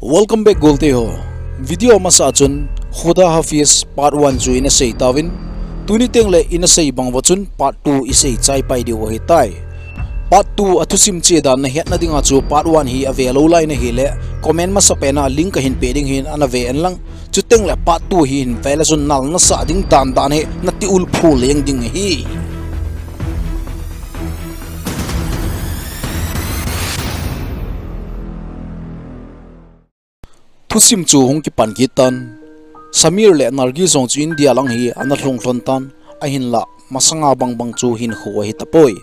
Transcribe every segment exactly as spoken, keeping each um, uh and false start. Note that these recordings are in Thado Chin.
Welcome back, golte ho. Video masa chun Khuda Hafiz part one chu ina sei tauvin, tuni tengle ina sei bang uva chun part two isei chai pai diu ahitai. Part two a thusim che dan nahetna dinga chu part one hi ave lou lai nahile, comment masa pena link kahin pe ding ahin, ana ve un lang. Chutengle part two hi hin ve le chun nal nasah ding dan dan hi nati ulphu leng ding ahi. Thusim chu hung kipan kit tan. Samir le Nargis jong chu India lang hi ana lhung lhon tan, ahinlah masanga bangbang chu hinkho ahi tapoi.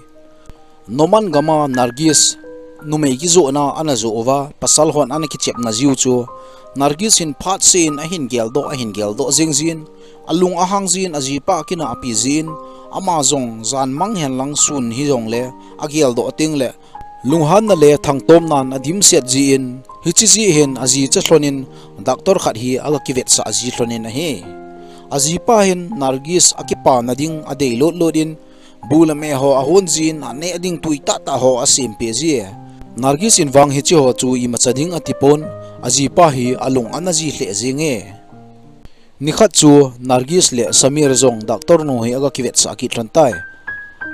Noman gama Nargis numei kijohna ana joh uva, pasal hon ana kichepna jiu chu Nargis hin phatseh in ahin geldoh, ahin geldoh jing jin, alung ahang jin, ajipa kinahpi jin, ama jong jan mang hen lang sun hijongle ageldoh tengle lunghanna le thangtomnan adimset jin, hiche jeh hin aji cha lhonin doctor khat hi aga kivetsah ji lhonin ahi. Ajipa hin Nargis akipana ding adei lut lut in, bu le me ho ahon jin, aneh ding tui tah tah ho asempeh ji e. Nargis in vang hiche ho chu imacha ding atipon, ajipa hi alung ana ji lheh jenge. Nikhat chu Nargis le Samir jong doctor nu hi aga kivetsah kit lhon tai.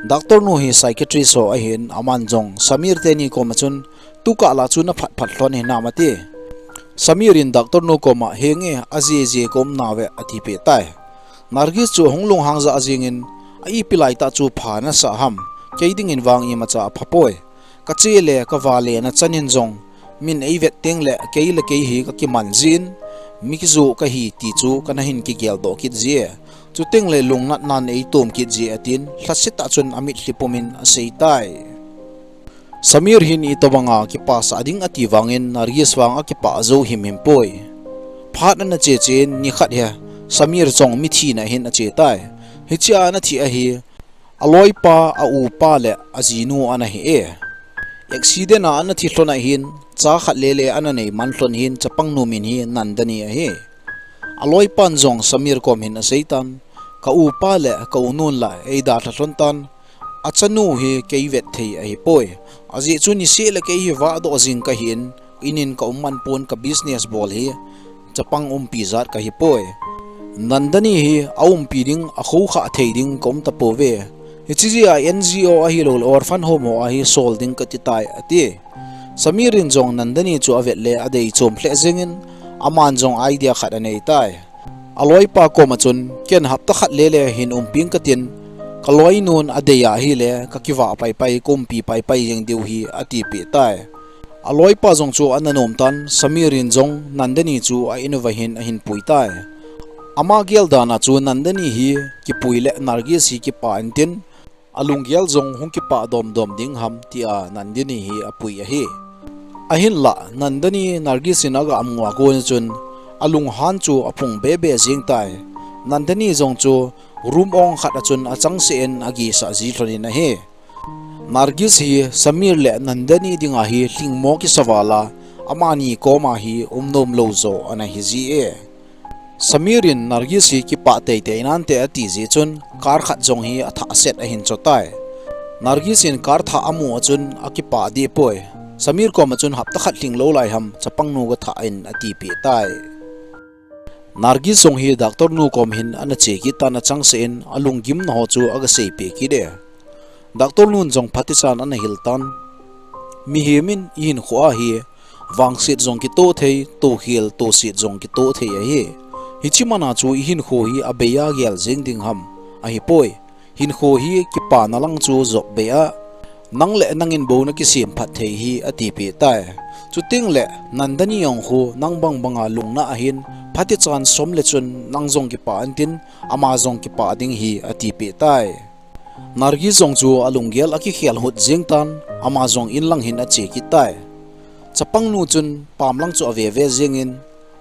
Doctor nu hi psychiatrist ho ahin, aman jong Samir teni koma chun, tukah lah chu naphat phat lhon hinam ati. Samir in doctor nu koma, henge, ajeje ka um nauve, atipeh tai. Nargis chu ahung lunghang jah jingin, a ipi laitah chu pha nasah ham, kei dingin vang imacha apha poi. Kache le kavale na chanin jong, min eivet tengle kei le kei hi kakiman jin, mi kijoh kahi ti chu kana hin kigeldoh kit ji e. Chutengle lungnatnan eitom kit ji e, atin, lhasetah chun amitlhi pumin asei tai. Samir hin itobanga kipasah ding ati vangin Nargis vang akipah jou himhim poi. Phat ana che chen nikhat hi Samir jong mithina hin ache tai. Hichea ana thi ahi, aloipa, aupa le ajinu ana hi e. Accident a ana thi lhon ahin, cha khat lele ana nei man lhon hin, chapangnu min hi Nandani ahi. Aloipan jong Samir kom hin aseitan, ka upa le ka unun la eidalha lhon tan, achanu hi kei vet thei ahipoi. Ajeh chu niseh le kei hi vahdoh jing kahin, inin ka um man pon, ka business bol hi chapang umpi jat kahipoi. Nandani hi aumpi ding, akhoukhah thei ding ka um tapouve. Hiche jeh a N G O ahilouleh orphan home ho a hi sol ding kati tai, ati. Samir in jong Nandani chu avet le adei chom lheh jengin, aman jong idea khat anei tai. Aloipa koma chun, ken hapta khat lele hin umpi ing katin, ka loinun adei ahile kakivah paipai, ka umpi paipai jeng diu hi, atipeh tai. Aloipa jong chu ana nom tan, Samir in jong Nandani chu a in uva hin ahin pui tai. Ama gel dan a chu Nandani hi kipui le Nargis hi kipah intin, alunggel jong hung kipah domdom ding ham tia Nandini hi apui ahi. Ahinlah, Nandani Nargis in aga um ngu a kon chun, alunghan chu aphung bebe jeng tai. Nandani jong chu room ong khat a chun achangseh in agisah ji lhonin ahi. Nargis hi Samir le Nandani dinga hi lhingmo kisa vala, amani koma hi um nom lou jo ana hi ji e. Samir in Nargis hi kipah teitei nante ati jeh chun, car khat jong hi athah set ahin cho tai. Nargis in car thah amu a chun akipah deh poi. Samir koma chun hapta khat lhinglou lai ham, chapangnu gathah in atipeh tai. Nargis jong hi doctor nu kom hin ana che kit tan achangseh in alunggimna ho chu aga seipeh kit e. Doctor nun jong phatechan ana hil tan. Mihem in ihinkhoa hi vangset jong kitoh thei, tokhel toset jong kitoh thei ahi. Hiche mana chu ihinkho hi abei a gel jeng ding ham, ahipoi. Hinkho hi kipana lang chu jop bei a, nang le nangin bou nakisem phat thei hi atipeh tai. Chutengle Nandani jong khu nang bangbanga lungna ahin, phatechan som le chun nang jong kipah intin, ama jong kipah ding hi atipeh tai. Nargis jong chu alunggel akikhel hut jeng tan, ama jong in lang hin ache kit tai. Chapangnu chun pam lang chu aveve jengin,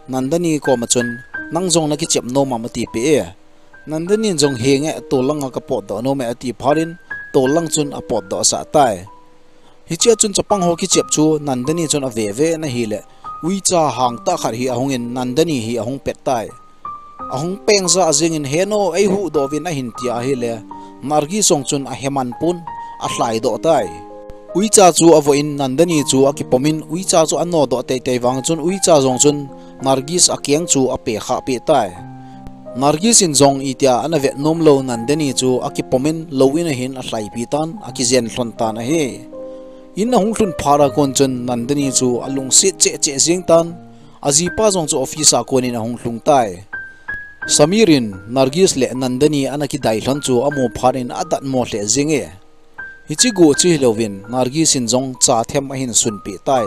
Nandani koma chun, nang jong nakichep nom am atipeh e. Nandani in jong, henge, tol langa kapotdoh nom e ati phat in, tol lang chun apotdoh sah tai. Hichea chun chapang ho kichep chu Nandani chun aveve in ahile, uicha hangtah khat hi ahungin Nandani hi ahung pet tai. Ahung peng jah jengin, heno, eihuhdoh uvin ahin tia ahile, Nargis jong chun aheman pon, alhaidoh tai. Uicha chu avoh in Nandini chu akipomin uicha chu anodoh teitei vang chun uicha jong chun Nargis akeng chu apekhah peh tai. Nargis in jong itia ana vet nom lou Nandini chu akipomin lou in ahin alhaipi tan akijen lhon tan ahi. In ahung lhun phat a kon chun Nandini chu alungset cheh cheh jeng tan, ajipa jong chu office a kon in ahung lhung tai. Samir in Nargis le Nandini ana kidai lhon chu amu phat in adatmo lheh jenge. Hiche guh chu hilouvin Nargis in jong cha them ahin sunpeh tai.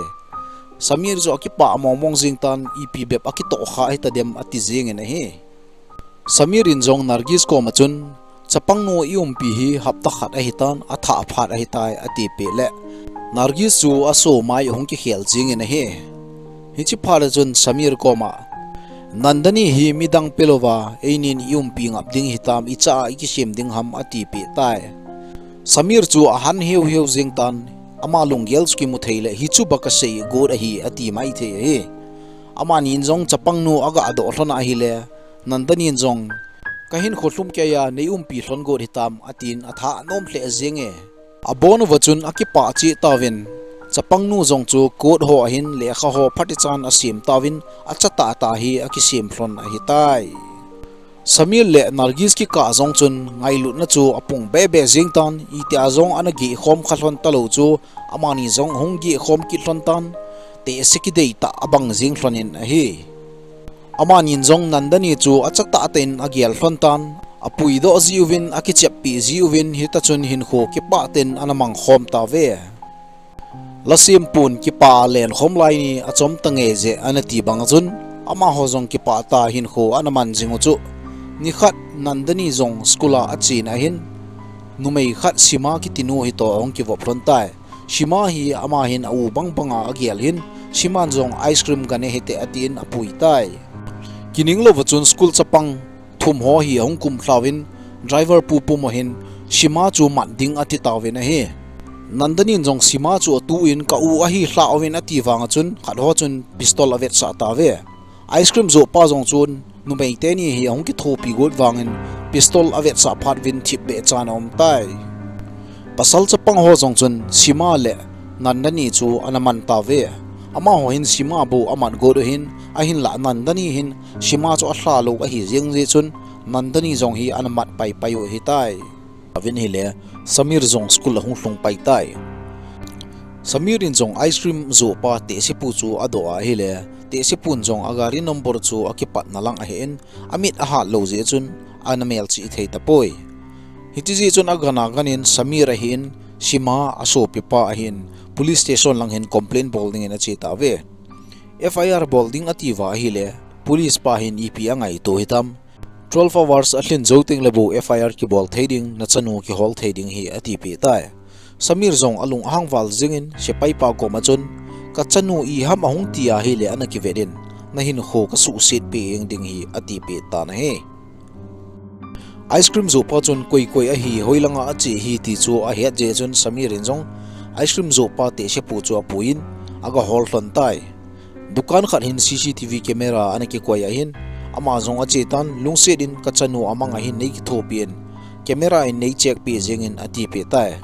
Samir chu akipah mongmong jeng tan, ipi bep akitoh kha hitadem ati jengin ahi. Samir in jong Nargis koma chun, chapangnu i umpi hi hapta khat ahitan, athah phat ahitai atipeh le Nargis chu aso mai ahung kikhel jengin ahi. Hiche phat a chun Samir koma, Nandini hi midang pelouva einin i umpi ngap ding hitam, icha a i kisem ding ham atipeh tai. Samir chu ahan heu heu jeng tan, ama lunggel chu kimu thei le hichu ba kasei got ahi ati mai thei ahi. Amani in jong chapangnu aga doh lhon ahile, Nandini in jong, kahinkho lhumkeiya nei umpi lhon got hitam atin athah nom lheh jenge. Abon uva chun akipah cheh tauvin, chapangnu jong chu court ho ahin lekha ho phatichan asem tauvin, achatah tah hi akisem lhon ahitai. Samir le Nargis kikah jong chun ngailutna chu apung bebe jeng tan, itia jong ana geh khom kha lhon talou chu amani jong ahung geh khom kit lhon tan, tehse kidei tah abang jeng lhon in ahi. Amani in jong Nandini chu achatah tah in agel lhon tan, apuidoh jiuvin, akicheppi jiuvin, hitachun hinkho kipah tah in ana mang khom tauve. Lasempun kipah a lenkhom lai ni achom tange je ana ti bang chun, amaho jong kipah tah a hinkho ana man jing u chu. Nikhat Nandini jong school a achena hin, numei khat Sima kitinu hitoh ahung kivop lhon tai. Sima hi ama hin a-u bang banga agel hin, Siman jong ice cream gane hite atin apui tai. Kining louva chun school chapang thum ho hi ahung kumlhauvin, driver pu pum ahin, Sima chu mat ding ati tauvin ahi. Nandini in jong Sima chu atuin ka-u ahi lhauvin ati vang chun, khat ho chun pistol avetsah tauve. Ice cream joh pa jong chun, numei teni hi ahung kithopi got vangin, pistol avetsah phat uvin thipbeh chan aum tai. Pasal chapang ho jong chun, Sima le Nandini chu ana man tauve. Amaho hin Sima bou amat got u hin, ahinlah Nandini hin, Sima chu alha lou ahi jeng jeh chun, Nandini jong hi ana mat paipai u ahitai. Avin ahile, Samir jong school ahung lhung pai tai. Samir in jong ice cream joh pa tehsepu chu adoh a ahile, tehsepun jong agari number chu akipatna lang ahin, amit ahat lou jeh chun, ana melchih thei tapoi. Hiti jeh chun agan agan in Samir ahin, Sima asopipa ahin, police station lang hin complaint bol dingin ache tauve. F I R bol ding atiuva ahile, police pa hin ipi angaito hitam. Twelve hours alhin jou tengle bou F I R kibol thei ding, nachanu kihol thei ding hi atipeh tai. Samir jong alunghang val jingin, sepai pa koma chun, kachanu iham ahung ti ahile ana kivet in, nahinkho kasuhsetpeh jeng ding hi atipeh tan ahi. Ice cream joh pa chun koi koi ahi, hoilanga ache hi ti chu ahet jeh chun Samir in jong ice cream joh pa tehsepu chu apuiyin, agahol lhon tai. Dukan khat hin C C T V camera ana kikoi ahin, ama jong ache tan, lungset in kachanu amang ahin nei kithopi in, camera in nei check peh jengin atipeh tai.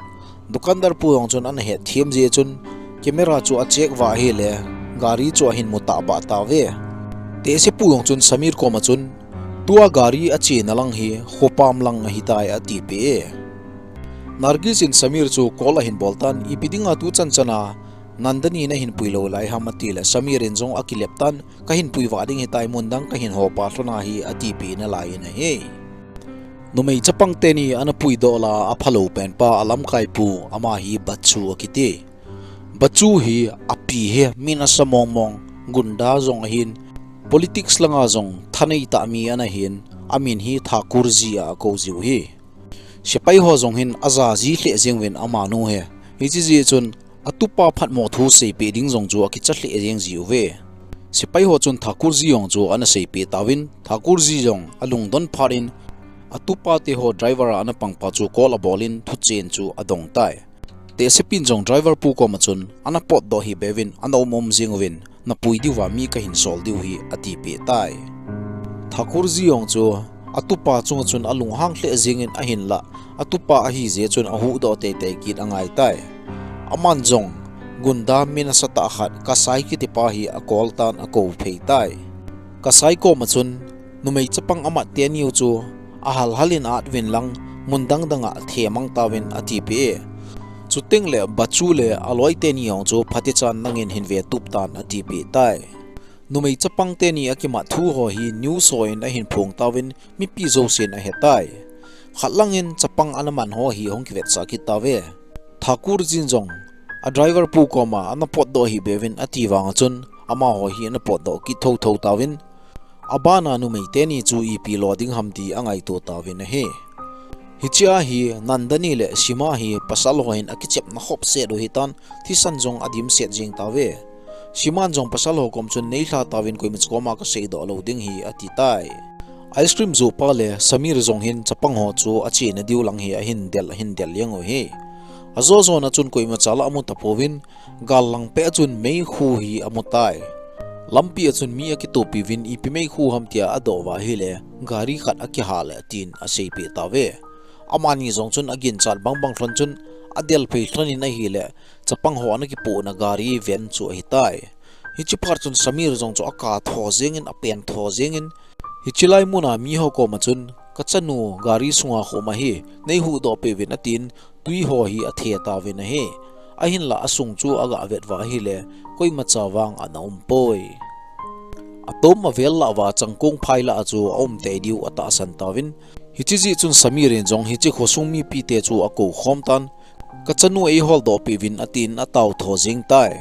Dukandar pu jong chun ana hetthem jeh chun, camera chu acheck uva ahile, gari chu ahin mu tahbeh tauve. Tehsepu jong chun Samir koma chun, tua gari achena lang hi, khopam lang ahitai atipeh e. Nargis in Samir chu call ahin bol tan, ipi dinga tuchan chana, Nandini nahin pui lou lai ham atile, Samir in jong akilep tan, kahin pui vah ding hitai, mun dang kahin hopa lhon ahi atipeh nalaiyin ahi. Numei chapang teni ana puidoh la aphalou penpa alamkaipu ama hi Bachu akiti. Bachu hi api hi mi nasa mongmong, gunda jong ahin, politics langa jong thanei tah mi ana hin, amin hi Thakur ji a akou jiu hi. Sepai ho jong hin aja ji lheh jeng uvin amanu hi. Hiche jeh chun atupa phatmo thu seipeh ding jong chu akicha lheh jeng jiuve. Sepai ho chun Thakur ji jong chu ana seipeh tauvin, Thakur ji jong alungdon phat in, atupa teho driver a ana pangpa chu call abol in thuchen chu adong tai. Tehsepin jong driver pu koma chun, ana potdoh hih beuvin, ana um um jeng uvin, napui diuva mi kahin sol diu hi atipeh tai. Thakur ji jong chu, atupa chunga chun alunghang lheh jengin ahinlah, atupa ahi jeh chun ahuhdoh teitei kit angai tai. Aman jong gunda mi nasatah khat Kasai kitipa hi akol tan akou phei tai. Kasai koma chun numei chapang amat teni u chu ahal halin at uvin lang mun dang danga themang tauvin atipeh e. Chuteng le Bachu le aloi teni jong chu phatichan nangin hin vetup tan atipeh tai. Numei chapang teni akimat thu ho hi news ho in ahin phong tauvin mipi jousen ahetai. Khat langin chapang ana man ho hi hung kivetsah kit tauve. Thakur jin jong a driver pu koma ana potdoh hih beuvin ati vang chun amaho hi ana potdoh kit thotho tauvin, abana numei teni chu ipi lo ding ham ti angaito tauvin ahi. Hichea hi Nandani le Sima hi pasal ho hin akichepna khopset u hitan, thisan jong adimset jing tauve. Siman jong pasal ho kom chun neilha tauvin koima chukoma kaseidoh lou ding hi ati tai. Ice cream jopa le Samir jong hin chapang ho chu achena diu lang hi ahin del ahin del jeng u hi. Ajo jona chun koimacha la amu tapouvin, gal lang peh a chun meikhu hi amu tai. Lampi a chun mi akitopi uvin ipi meikhu ham tia adoh uva ahile gari khat akihal e tin aseipeh tauve. Amani jong chun aginchat bangbang lhon chun adel phei lhonin ahile chapang ho ana kipohna gari van chu ahitai. Hiche phat chun Samir jong chu akah tho jengin apen tho jengin, hiche lai muna miho koma chun kachanu gari sunga khum ahi, neihuhdoh peh uvin atin twi ho hi athe tauvin ahi. Ahinlah asung chu agavet uva ahile koimacha vang ana umpoi. Atom avel lah uva changkong phai lah a chu aum tei diu atahsan tauvin, hiche jeh chun Samir in jong hiche khosung mipite chu akou khom tan, kachanu eiholdoh peh uvin atin atao tho jeng tai.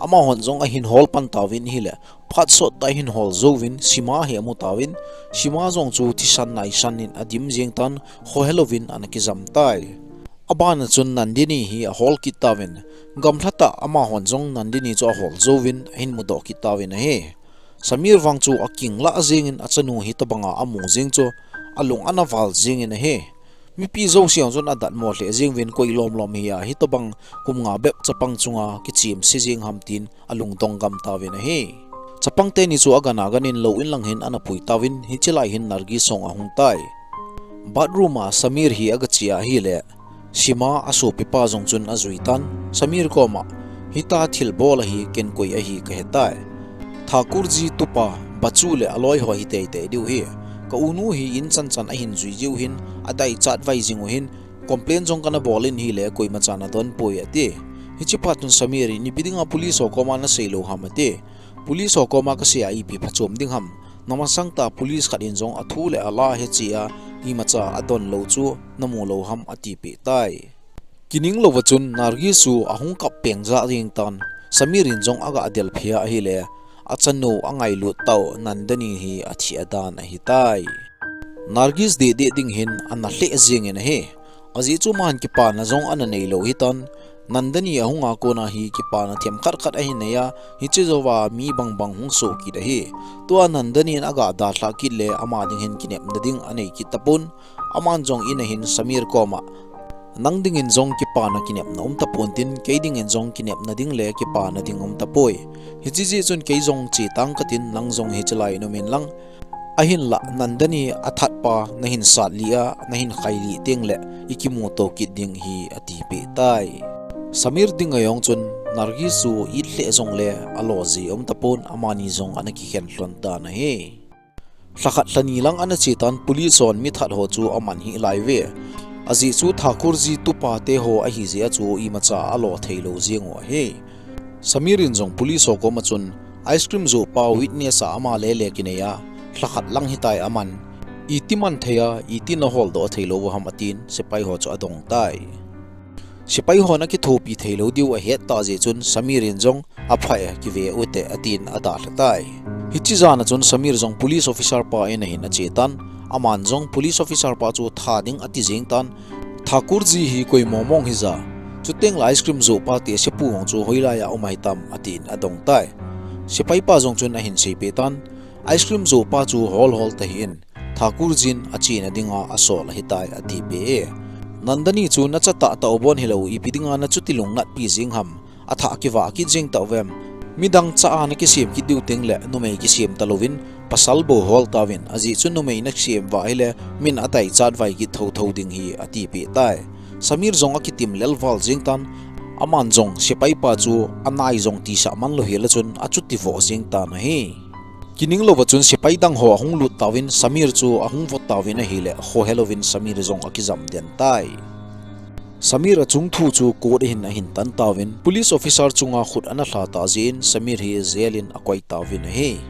Amahon jong ahin hol pan tauvin ahile phat sottah ahin hol jouvin Sima hi amu tauvin, Sima jong chu thisan naisan in adim jeng tan, khohelouvin ana kijam tai. Abana chun Nandini hi ahol kit tauvin, gamlhatah amahon jong Nandini chu ahol jouvin ahin mudoh kit tauvin ahi. Samir vang chu akinglah jengin achanu hitobanga amu jeng chu alung ana val jengin ahi. Mipi jouse jong chun adatmo lheh jeng uvin koi lomlom hi a hitobang kum nga bep chapang chunga kichemse jeng ham tin alungdong gam tauvin ahi. Chapang teni chu agana ganin lou in lang hin ana pui tauvin hiche lai hin Nargis jong ahung tai. Bathroom a Samir hi agache a ahile Sima asopipa jong chun ajui tan, Samir koma, hita thilbol ahi, ken koi ahi kahetai. Thakurji tupa Bachu le aloi ho hi teitei diu hi. Ka unu hi in chanchan ahin jui jiu hin, adaichat vai jing u hin, complain jong kana bol in ahile koimachan adonpoi ati. Hiche phat chun Samir in ipi dinga police ho koma nasei lou ham ati. Police ho koma kasei a ipi phachom ding ham. Namasang tah police khat in jong athu le ala heche a imacha adon lou chu namu lou ham atipeh tai. Kining louva chun Nargis chu ahung kap peng jah jeng tan, Samir in jong aga del phei a ahile achanu angailut tau Nandini hi athi adan ahitai. Nargis dehdeh ding hin ana lheh jengin ahi. Ajeh chu aman kipana jong ana neilou hitan, Nandini ahunga kona hi kipana themkhat khat ahin nei a, hiche jouva mi bangbang hung soh kit ahi. Tua Nandini in aga dalhah kit le ama ding hin kinepna ding anei kit tapon, aman jong in a hin Samir koma, nang dingin jong kipana kinepna um tapon tin, kei dingin jong kinepna ding le kipana ding um tapoi. Hiche jeh chun kei jong che tang katin, nang jong hiche lai in um in lang, ahinlah Nandini athatpa nahin sat lih a, nahin khai lih teng le ikimuto kit ding hi atipeh tai. Samir dinga jong chun Nargis chu it lheh jongle alo ji um tapon, amani jong ana kikhen lhon tan ahi. Lhakhat lhani lang ana che tan, police hon mithat ho chu aman hih lai uve. Ajeh chu Thakurji tupate ho ahi jeh a chu imacha alo theilou jeng u ahi. Samir in jong police ho koma chun ice cream johpa witness a ama lele kinei a, lhakhat lang hitai aman, iti man thei a, iti naholdoh theilou u ham atin, sepai ho chu adong tai. Sepai hon akithopi theilou diu ahet tah jeh chun Samir in jong, apha e, kive ute, atin adalha tai. Hiche jan a chun Samir jong police officer pa in a hin ache tan, aman jong police officer pa chu tha ding ati jeng tan, Thakurji hi koi mong mong hija, chuteng le ice cream johpa te sepu hong chu hoilai a um ahitam, atin adong tai. Sepai pa jong chun ahin seipeh tan, ice cream johpa chu hol hol tahih in, Thakurjin achena dinga asol ahitai, atipeh e. Nandini chu nacha tahtah u bon hilou, ipi dinga nachuti lungnatpi jeng ham, athah kivah kit jeng tah uvem. Midang cha a nakisem kit diu teng le, numei kisem talouvin, pasal bou hol tauvin, ajeh chu numei nasem uva ahile, min adaichat vai kit thotho ding hi, atipeh tai. Samir jong akitim lel val jeng tan, Aman jong sepai pa chu anai jong tisah man lou hel a chun achuti voh jeng tan ahi. Kining louva chun sepai dang ho ahung lut tauvin Samir chu ahung voh tauvin ahile khohe louvin Samir jong akijam den tai. Samir achung thu chu court a hin ahin tan tauvin, police officer chunga khut ana lha ta jeh in Samir hi jail in akoi tauvin ahi.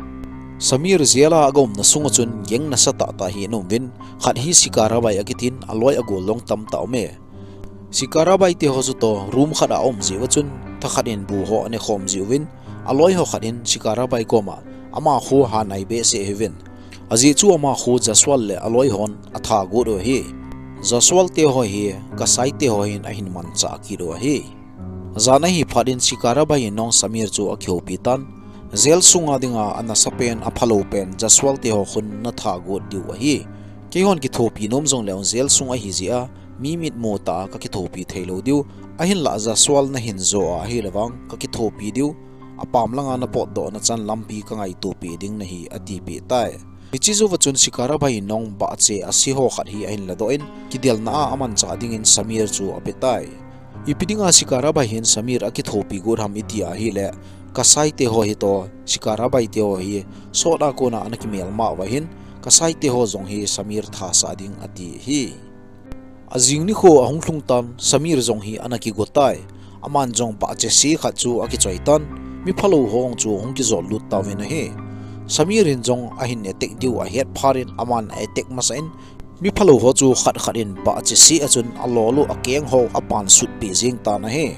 Samir jail a aga umna sunga chun gang nasatah tah hi ana um uvin, khat hi Sikarabai akitin aloi agol jong tamtah aume. Sikarabai te ho chu toh room khat a aum jeh uva chun thakhat in bu ho ana khom jeh uvin, aloi ho khat in Sikarabai koma ama khu hanai behseh ahiuvin. Ajeh chu ama khu Jaswal le aloi hon atha got u ahi. Jaswal te ho hi Kasai te ho hin ahin manchah kit u ahi. Jan ahi phat in Sikarabai in jong Samir chu akihoupi tan. Jail sunga dinga anasa pen, aphalou pen Jaswal te ho khun natha got diu ahi. Keihon kithopi nom jongleu jail sung ahi jeh a mi mitmu tah a kakithopi thei lou diu. Ahinlah Jaswal nahin jo a ahile vang kakithopi diu. Apam langa napotdoh nachan lampi kangaito peh ding nahi, atipeh tai. Hiche jouva chun Sikarabai in jong bahche ase ho khat hi ahin ladoh in, kidelna a amanchah dingin Samir chu ape tai. Ipi dinga Sikarabai hin Samir akithopi got ham iti ahile, Kasai te ho hi toh Sikarabai te ho hi sot a kona ana kimelma uva hin, Kasai te ho jong hi Samir thasah ding ati ahi. Ajing nikho ahung lhung tan, Samir jong hi ana kigo tai. Aman jong bahche se khat chu akichoi tan, miphalou ho jong chu hung kijot lut tauvin ahi. Samir in jong ahin attack diu ahet phat in aman a attack masah in, miphalou ho chu khat khat in bahche se a chun alol u akeng ho apan sutpeh jeng tan ahi.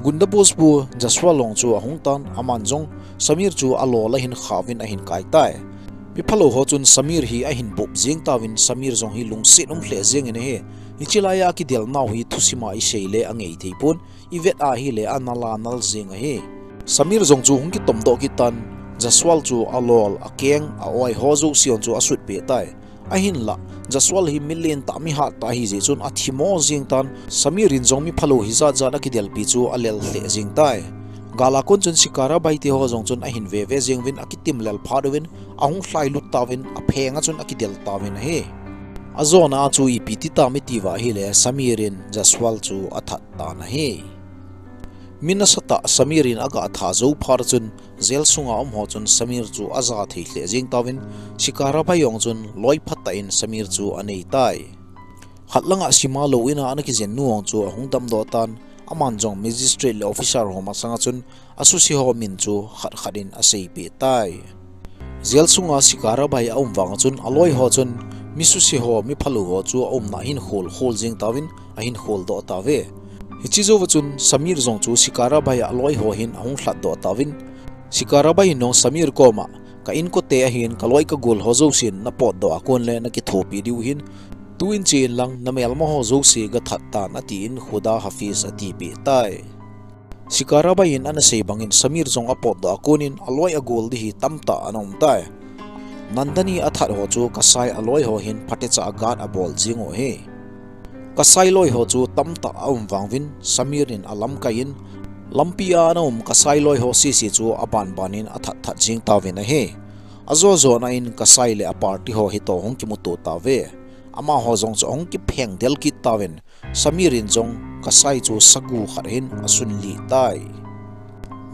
Gunda boss pu Jaswal jong chu ahung tan, aman jong Samir chu alol ahin khauvin ahin kai tai. Miphalou ho chun Samir hi ahin bop jeng tauvin Samir jong hi lungset um lheh jengin ahi. Hiche laiya kidelnau hi thusim a isei le angei thei pon, ivet ahile anal anal jeng ahi. Samir jong chu hung kitomdoh kit tan, Jaswal chu alol, akeng, a-oi ho jouse jong chu asutpeh tai. Ahinlah, Jaswal hi milen tah, mihat tah ahi jeh chun athimo jeng tan, Samir in jong miphalou hijat jat akidelpi chu alel lheh jeng tai. Gal a kon chun Sikarabai te ho jong chun ahin veve jeng uvin akitim lel phat uvin ahung lhailut tauvin apheng a chun akidel tauvin ahi. Ajona a chu ipi ti tam iti uva ahile Samir in Jaswal chu athat tan ahi. Mi nasatah Samir in aga that jou phat chun jail sunga um ho chun Samir chu aja thei lheh jeng tauvin, Sikarabai jong chun loi phatah in Samir chu anei tai. Khat langa sima lou in a ana kijen nu jong chu ahung damdoh tan, aman jong magistrate le officer ho masanga chun asuse ho min chu khat khat in aseipeh tai. Jail sunga Sikarabai aum vang chun aloi ho chun mi suse ho, miphalou ho chu aumna ahin khol khol jeng tauvin ahin kholdoh tauve. Hiche jouva chun Samir jong chu Sikarabai aloi ho hin ahung lhatdoh tauvin, Sikarabai in jong Samir koma, ka inkote ahin kaloi kagol ho jousen napotdoh a kon le nakithopi diu ahin, tuin che inlang namelma ho jouse gathat tan atin Khuda Hafiz atipeh tai. Sikarabai in ana sei bangin Samir jong apotdoh a konin aloi agol ding hi tamtah ana um tai. Nandani athat ho chu Kasai aloi ho hin phatecha a guard abol jeng u ahi. Kasai loi ho chu tamtah aum vang uvin Samir in alamkai in, lampi a ana um Kasai loi ho sese chu abanban in athat that jeng tauvin ahi. Ajo jona in Kasai le aparty ho hitoh hung kimuto tauve. Amaho jong chu ahung kipheng del kit tauvin, Samir in jong Kasai chu sagu khat hin asunlih tai.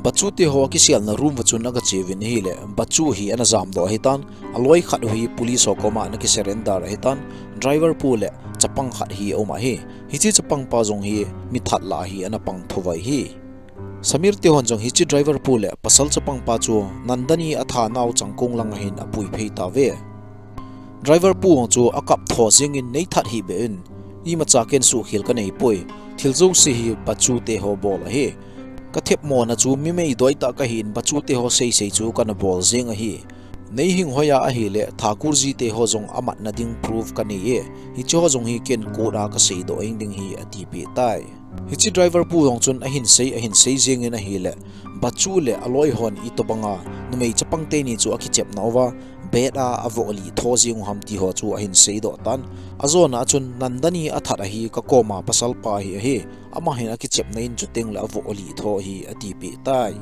Bachu te ho akiselna room uva chun agache uvin ahile, Bachu hi ana jamdoh ahitan, aloi khat u hi police ho koma ana kisurrender ahitan, driver pu le chapang khat hi aum ahi. Hiche chapang pa jong hi mithat lah a hi ana pang thou ahi. Samir te hon jong hiche driver pu le pasal chapang pa chu Nandani athanau changkong langa hin apui phei tauve. Driver pu jong chu akap tho jengin, neithat hih beh in, imacha ken suhkhel kanei poi, thil jouse hi Bachu te ho bol ahi. Kathepmona chu mi meidoi tah kahin Bachu te ho seisei chu kana bol jeng ahi. Neihing hoiya ahile Thakur ji te ho jong amatna ding proof kanei e, hiche ho jong hi ken court a kaseidoh jeng ding ahi atipeh tai. Hiche driver pu jong chun ahin sei, ahin sei jengin ahile, Bachu le aloi hon itobanga numei chapang teni chu akichepna uva bed a avoh lih tho jeng u ham ti ho chu ahin seidoh tan. Ajona a chun Nandani athat ahi, kakoma pasal pa hi ahi. Ama hin akichepna in chuteng le avoh lih tho ahi atipeh tai.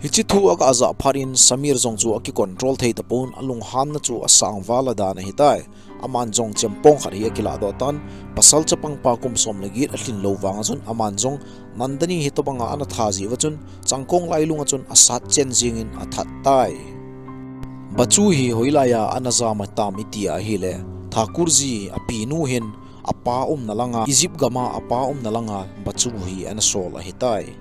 Hiche thu aga jah phat in Samir jong chu akicontrol thei tapon, alunghanna chu asang val a dan ahitai. Aman jong chempong khat hi akiladoh tan, pasal chapang pa kum som le get alhin lou vanga chun aman jong Nandani hi tobanga ana that jeh uva chun, changkong lailunga chun asat chen jingin athat tai. Bachu hi hoilaiya ana jam tam iti ahile, Thakurji apinu hin apa umna langa, Egypt gama apa umna langa Bachu hi ana sol ahitai.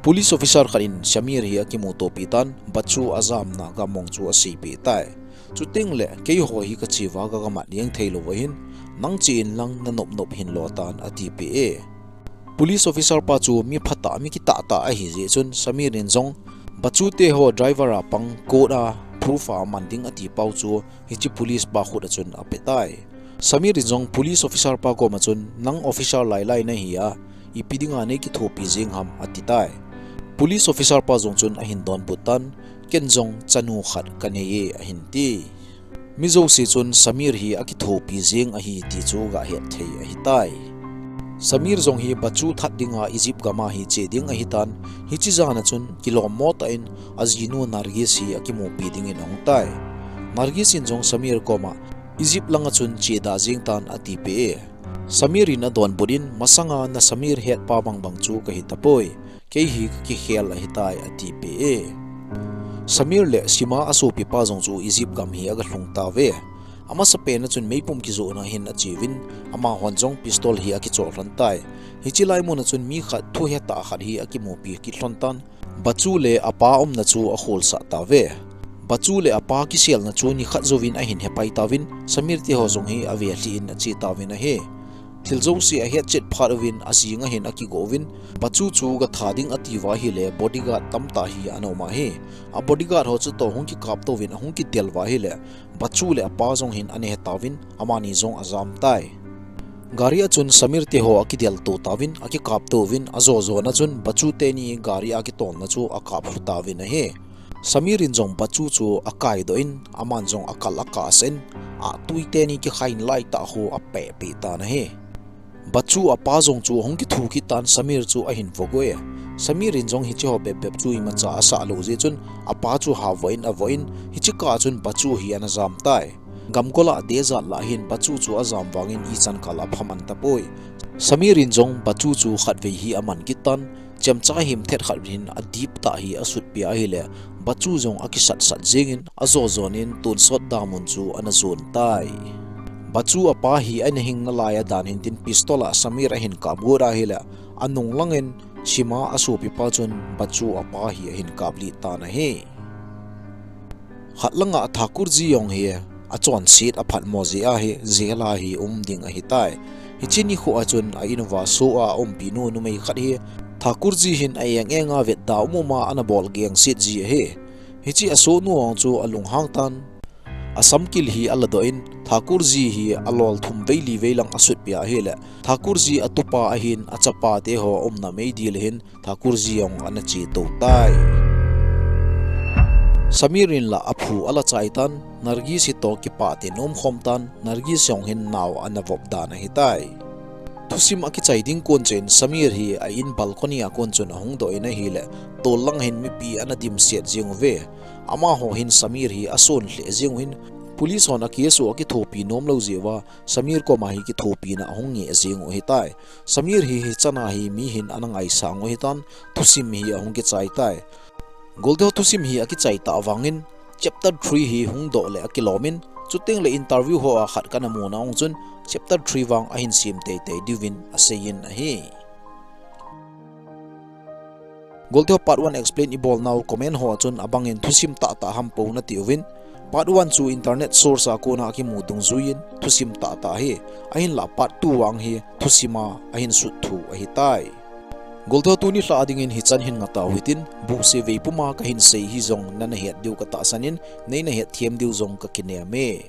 Police officer khat in Samir hi akimutopi tan, Bachu ajamna gam mong chu aseipeh tai. Chuteng le, keiho hi kache uva kagamat jeng theilou ahin, nang che inlang nanop nop hinlo tan atipeh e. Police officer pa chu mi phatah, mi kitahtah ahi jeh chun Samir in jong Bachu teho driver a pang court a proof a man ding ati pau chu hiche police pa khut a chun apetai. Samir in jong police officer pa koma chun, nang officer lailai nahi a, ipi dinga neikithopi jeng ham atitai. Police officer pa jong chun ahin donbut tan, ken jong chanu khat kanei e ahin ti. Mi jouse chun Samir hi akithopi jeng ahi ti chu gahet thei ahitai. Samir jong hi Bachu that dinga Egypt gama hi che ding ahitan, hiche jana chun kilommo tah in ajinu Nargis hi akimupi dingin ahung tai. Nargis in jong Samir koma Egypt langa chun cheda jeng tan atipeh e. Samir in adonbut in, masanga na Samir hetpa bangbang chu kahitapoi, kei hi kakikhel ahitai atipeh e. Samir le Sima asopipa jong chu Egypt gam hi agalhung tauve. Amasapen a chun meipum kijohna hin acheuvin, amahon jong pistol hi akichol lhon tai. Hiche lai mun a chun mi khat thuhetah khat hi akimupi kit lhon tan, Bachu le apa umna chu akholsah tauve. Bachu le apa kiselna chu nikhat jouvin ahin hepai tauvin, Samir teho jong hi avelhi in ache tauvin ahi. Thil jouse ahetchet phat uvin ajing ahin akigo uvin, Bachu chu gatha ding atiuva ahile bodyguard tamtah hi ana um ahi. A bodyguard ho chutoh hung kikaptouvin ahung kidel uva ahile, Bachu le apa jong hin ana hetauvin, amani jong ajam tai. Gari a chun Samir teho akidelto tauvin, akikaptouvin, ajo jona chun Bachu teni gari a kitolna chu akaplhu tauvin ahi. Samir in jong Bachu chu akaidoh in, aman jong akal akahsah in, atui teni kikhai in laitah khu apehpeh tan ahi. Bachu apa jong chu ahung kithu kit tan Samir chu ahin voh e. Samir in jong hicheho bepbep chu imacha asah lou jeh chun apa chu havoh in avoh in, hiche kah a chun Bachu hi ana jam tai. Gamgol a dejat lah hin Bachu chu ajam vangin ichan kal aphaman tapoi. Samir in jong Bachu chu khatvei hi aman kit tan, chemcha himthet khat hin adiptah hi asutpeh ahile, Bachu jong akisatsat jengin ajo jonin tonsot damun chu ana jon tai. Bachu apa hi ana hing nalai a dan hintin pistol a Samir ahin kapgot ahile, anung langin Sima asopipa chun Bachu apa hi ahin kaplih tan ahi. Khat langa Thakurji jong hi achonset aphatmo jeh ahi, jail a hi um ding ahitai. Hiche nikho a chun a in uva soh a aumpinu numei khat hi Thakurji hin a eng enga vetda um um a ana bol gengset ji ahi. Hiche asohnu jong chu alunghang tan, asamkil hi aladoh in, Thakurji hi alol thum vei li vei lang asutpeh ahile, Thakurji atupa ahin, achapa teho aumna meidil ahin, Thakurji jong ana chetou tai. Samir in la aphu alachai tan, Nargis hitoh kipah tah in aumkhom tan, Nargis jong hin nao ana vop dan ahitai. Thusim akichai ding kon chun Samir hi a in balcony a kon chun ahung doh in ahile, tol lang hin mipi ana dimset jeng uve. Amaho hin Samir hi ason lheh jeng uvin, police hon a case u akithopi nomlou jeh uva, Samir koma hi kithopina ahung ngeh jeng u ahitai. Samir hi hichan a hi mi hin ana ngaisang u ahitan, thusim hi ahung kichai tai. Golteho thusim hi akichai tah vangin, chapter three hi hung doh le akilom in, chuteng le interview ho a khat kana muna jong chun, chapter three vang ahin sem teitei diuvin aseiyin ahi. Golteho part one explain ibol nau comment ho a chun abangin thusim tahtah ham pou nati uvin, part one chu internet source a kona akimu dungjuiyin thusim tahtah ahi, ahinla part two vang hi thusim a ahin sut thu ahitai. Golteho tuni lha dingin hichan hin ngatau hitin, buhse vei puma kahin sei hi jong nana het diu katahsan in, neina hetthem diu jong kakinem e.